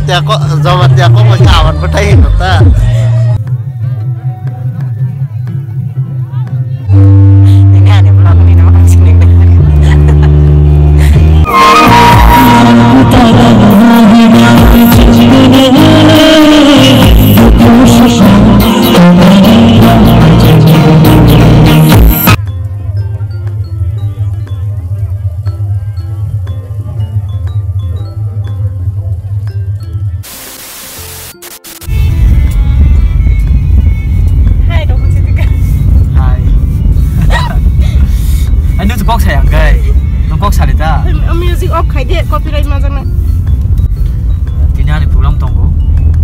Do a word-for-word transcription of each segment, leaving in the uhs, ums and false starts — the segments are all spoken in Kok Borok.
Tiako, joma tiako mo chawan bwtai hino ta. Ini ada vlog ni nama sini. Hai, dong sini kan. Hai. Ani tu kok sayang kai. Nung kok sari ta. Music off khai de, copyright ma jang na. Tini ani program tongo.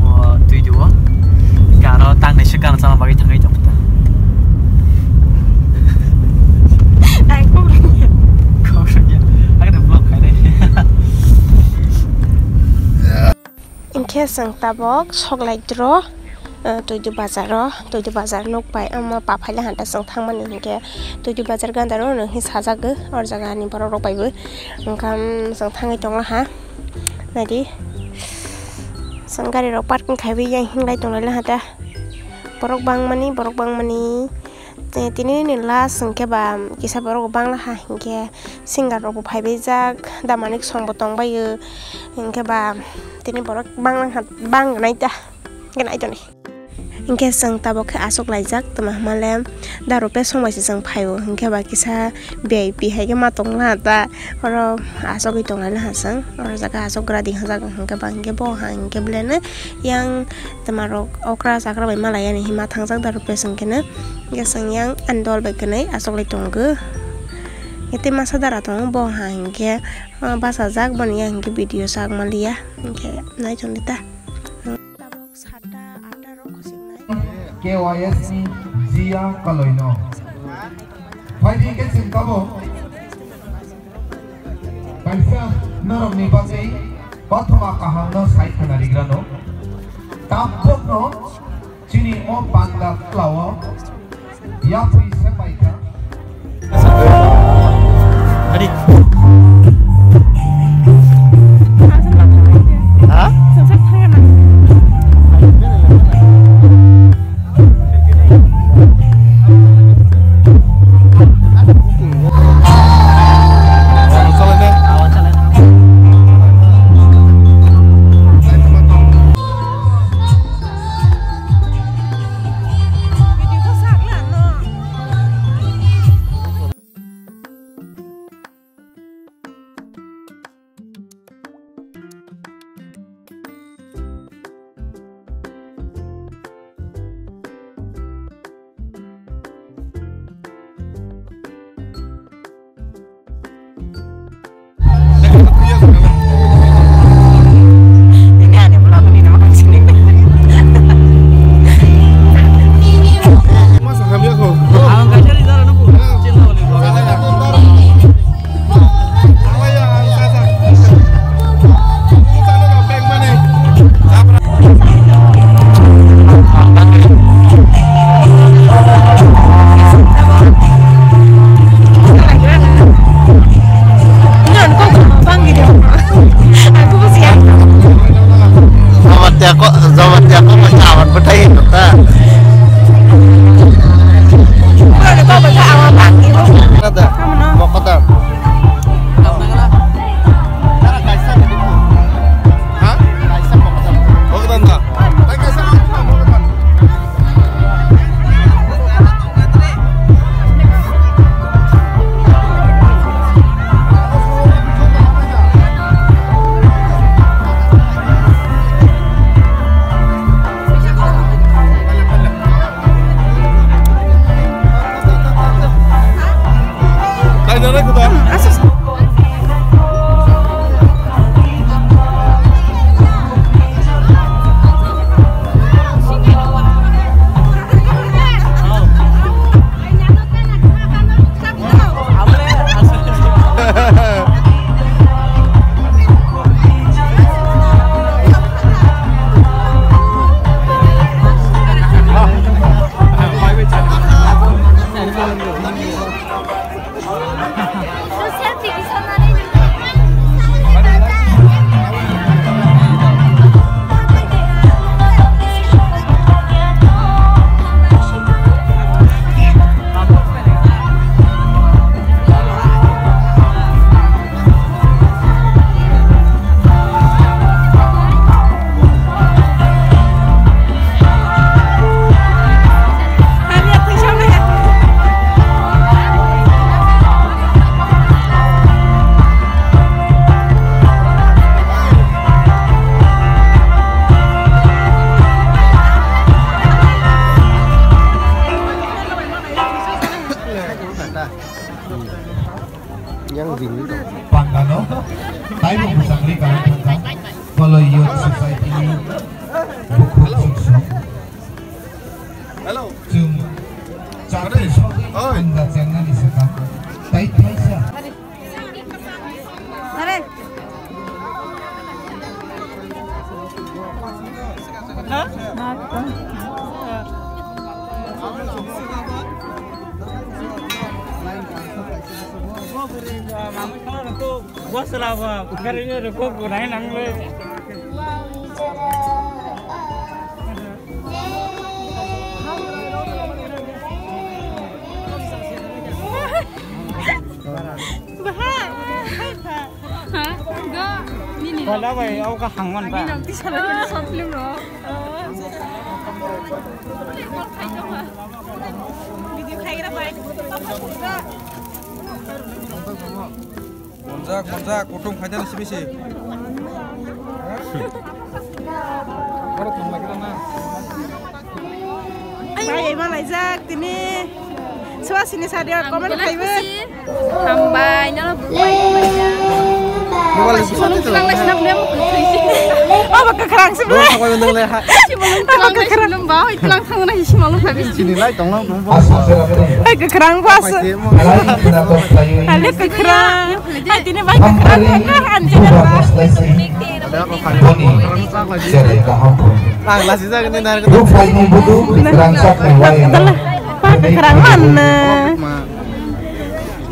O tui duo. Garo tang nai se gana sama bagi thangai tong ta. Ai, kok. Kok sanya. Agak vlog khai de. Hinkhe chwng tabok sok lai tro, eh, Tuidu bazar o, Tuidu bazar nuk bai omo paphai le hanta chwng thangmani hinkhe Tuidu bazar gandaro no hin sajagwi or jaga ni borok rok bai bo wngkha, chwng thangwi tong laha. Naidi chwng gari rok parking khaiwi yang hinlai tong lai laha ta, borok bangmani, borok bangmani. Te tini ni last hinkhe ba kisa borok bangla ha hinkhe singer rok bo phaibaijak, da manik song bo tongbaio hinkhe ba tini borok bangla ha bang nai ta hinkhe nai toni. Hinkhe chwng tabok khe aswk laijak tama hwnmale da rupesh song bai se chwng phaio hinkhe ba kisa V I P hai khe ma tongla ta oro aswkwi tonglaina ha chwng oro jaga aswk gra di hwnjak hinkhe ba hinkhe bo ha hinkhe belai no yang tama rok okra chakra bai malai yani hima thangjak da rupesh hinkhe no. Hinkhe chwng yang ani dol bai kwnwi achoklai tongo. Tei masa dara tongo, bo ha hinkhe, ah, bachajak, boni yang hinkhe video sak manliya. Hinkhe nai tongdi ta. Tabok satta atta rok khosik nai. K Y S ni Jia Kaloino. Phaidi khe chwng tabok. Kaisa norokni bagwi kothoma kahamno sai khna rigrano. Tabokno Chini o panda klao yapri se paikha. Adi. Ha? Jamatia ko, jamatia ko mo chawan bwtai hinwi ta. Ada. Mokoda. Ha? Mokoda. Yang bini. Pandano, taibo bwsakni karang thangkha, Koloi Youth Society ni bukhuk suksu. Hello. Chwng chatwi sogwi Oi. Panda chengnani swkang. Tai thaisa. Wala bai, au ka hangman ba. Video khaira bai. Monjak, monjak, kutung khaidani sibisi. Bai, ema laijak tini. Suasini sadia comment khaibo. Hambai, nono bubai, bubai. Mobile si sini tulang lai sinam dia. Oh, baka kerang sih. Dua kawai mendeng le ha. Simalung tulang lai sinam ba, tulang thangna hi simalung kami. Sini lai tonglang tong. Hai kekerang bas. Ale kekerang. Hai tini bai kekerang. Boni. Cherai kaham pun. Ang lasi jagni nar. Ruphaini budu rangchak ni wai. Bai kekerang mana?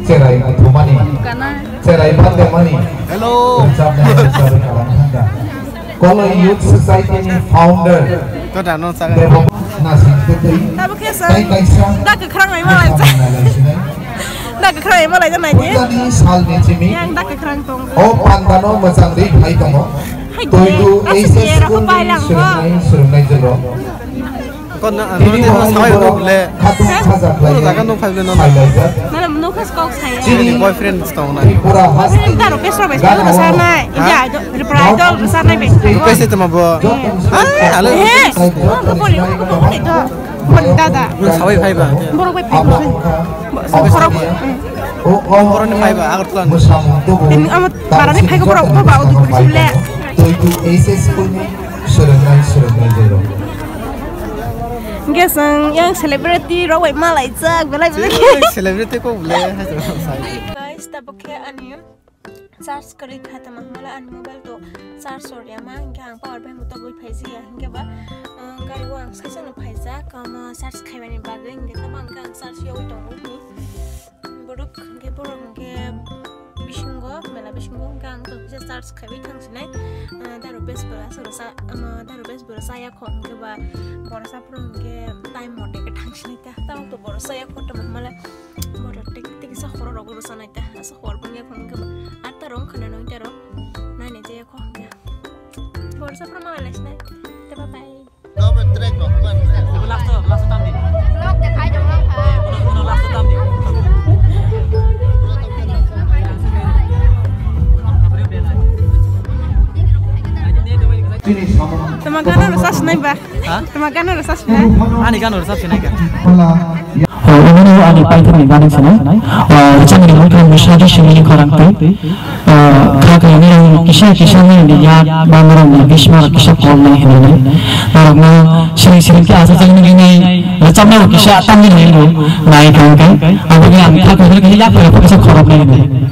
Cherai kuthumani. Cherai pandemani. Hello. Rangchak ni cherai kaham thangka. Koloi Youth Society ni founder. Kota no saga. Debo Nasing Tetei. Tabo kesa. Tai kaisa. Da kekerang mai malai. Da kekerang mai malai janai ni. Pujani salni chimi. Yang da kekerang tong. O pandano machang ri phai tongo. Hai, Toidu asli H S era school ko pai ni lang ko. Swrwngnai, swrwngnai jero. Kon na, Tini ano mo sabai ang no le. Khatung sajak lai. Ano jaga no phai le no. Phai lai jak. Nara mano khas kok saya. Chini boyfriend tong na. Tripura hasti. Daro pesra bai Gana pesra mo. Nai. Ha? Ida, Tripura idol pesra nai be. Pese tama bo. Joto Ah, ale. Eh. Joto Boni, boni, boni, boni, boni, dada. Sabai phai ba. Borok bai phai ba. Khorok. Borok ni phai ba, Agartala ni. Tini amo barani phai ko borok ba, udu khisi le. Toidu H S school ni swrwngnai, swrwngnai jero. Hingke chwng yang celebrity rok bai malaijak, belai belai. Celebrity kok belai, hai chwng sai. Guys, tabuk khe ani charge kwrwi kha tama hwnmale ani mobile to charge or ya ma, hingke ang power bank bo tobwi phaijia, hingke ba, ah, gari o ang saisano phaijak, omo charge khaimani bagwi, hingke tamo hingke ang charge yawi tongo hini. Borok hingke borok hingke bisingo, mela bisingo hingke ang to kisa charge khaiwi thangsinai, ah, daru bes bo aswk rwsa, omo daru bes bo rwsa ya kho, hingke ba borok saphuru hingke time mote khe thangsinai ta, tamo to borok saya kho tamo hwnmale. Borok tik tik sa khoro rok rwsa nai ta, asa hor bang ya khon khe ata rong khana noi ta rok. Nai nai je khon khe. Borok sa phra malai lai sinai. Te bye bye. Dobe track rok ban. Last, last tam di. Vlog de khai dong lang kha. Uno, uno last tam di. Tini sama. Tama gana rwsa sinai ba. Ha? Tama gana rwsa sinai. Ani gana rwsa sinai ka. Obono ani paithakni gana sinai. Rwchapni mungkha Missionary Singh ni khorang twi. Kha khlainai ang kisa kisa ni yak ba norok ni bisma kisa kol nai hinwi. Norok no siring siring khe asa chang nini rwchapna kisa tam ni hinwi nai thang khe. Abo ni ang kha khlainai kisa yak kisa khorok nai hinwi.